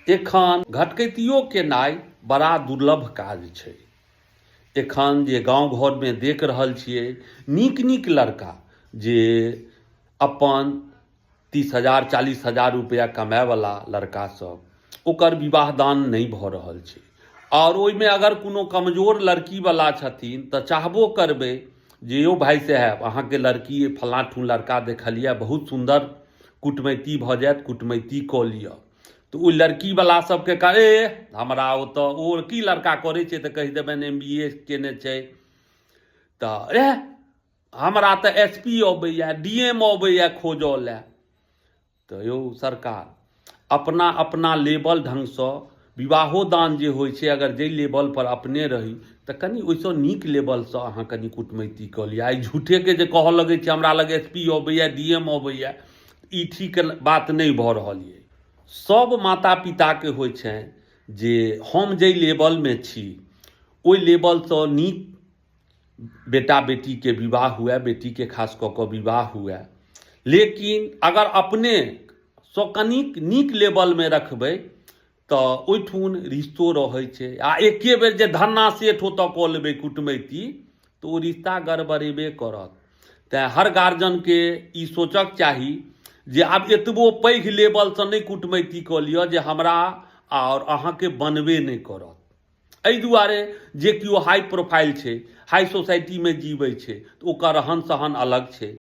एखन घटकैतियो केनाइ बड़ा दुर्लभ काज छै। एखन जे गाँव घरमे देख रहल छियै, नीक नीक लड़का जे अपन 30,000 40,000 रुपैआ कमायवला लड़का सब, ओकर विवाह दान नहि भऽ रहल छै। आओर ओहिमे अगर कोनो कमजोर लड़कीवला छथिन तऽ चाहबो करबै जे यौ भाइ साहेब, अहाँके लड़की फलाँ ठुन लड़का देखलियै, बहुत सुन्दर कुटमैती भऽ जायत, कुटमैती कऽ लिअ। तऽ ओहि लड़कीवला सबके कह ए हमरा ओतऽ ओ की लड़का करै छै, तऽ कहि देबनि एम बी ए केने छै। तऽ एह, हमरा तऽ एस पी अबैए, डी एम अबैए खोजऽ लए। तऽ यौ सरकार, अपना अपना लेवल ढङ्गसँ विवाहो दान जे होइ छै, अगर जाहि लेवलपर अपने रही तऽ कनि ओहिसँ नीक लेवलसँ अहाँ कनि कुटमैती कऽ लिअ। आइ झूठेके जे कहऽ लगै छै हमरा लग एस पी अबैए, डी एम अबैए, ई ठीक बात नहि भऽ रहल यऽ। सभ माता पिताके होइ छनि जे हम जाहि लेवलमे छी ओहि लेवलसँ नीक बेटा बेटीके विवाह हुए, बेटीके खास कऽ कऽ विवाह हुए। लेकिन अगर अपनेसँ कनिक नीक लेवलमे रखबै तऽ ओहिठुन रिश्तो रहै छै, आ एके बेर जे धन्ना सेठ ओतऽ कऽ लेबै कुटमैती तऽ ओ रिश्ता गड़बड़ेबे करत। तैँ हर गार्जियनके ई सोचक चाही जे आब एतबो पैघ लेवलसँ नहि कुटमैती कऽ लिअ जे हमरा आओर अहाँके बनबे नहि करत। एहि दुआरे जे केओ हाई प्रोफाइल छै, हाई सोसाइटीमे जीबै छै, तऽ ओकर रहन सहन अलग छै।